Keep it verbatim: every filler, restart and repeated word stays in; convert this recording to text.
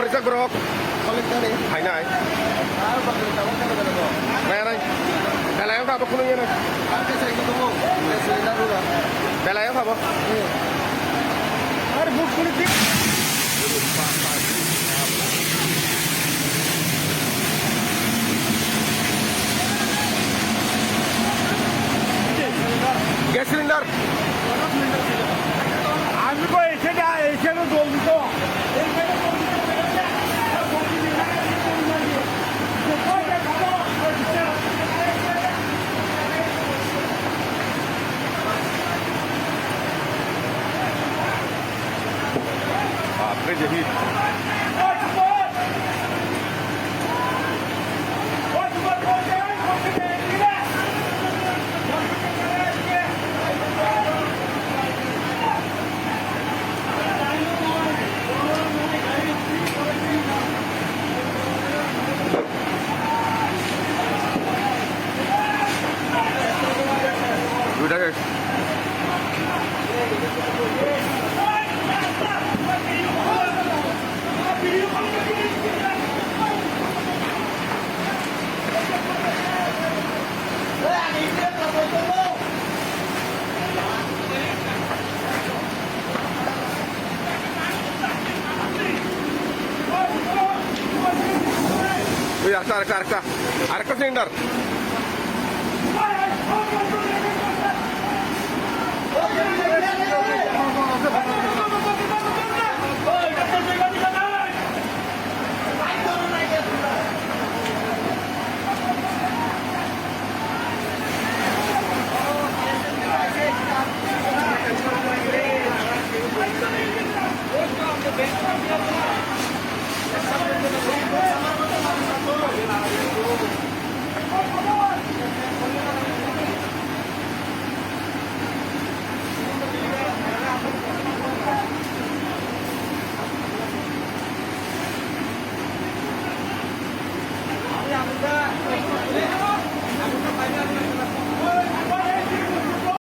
Rijak borok. Hai nai. Nai nai. Belai wngkha bo khulung ya nai. Belai wngkha bo. Gas cylinder. আমি কই এসে না, এসে তো জলদি তো। Baapre, je hit. Duita guys. Ui, arekta, arekta, arekta, arekta cylinder.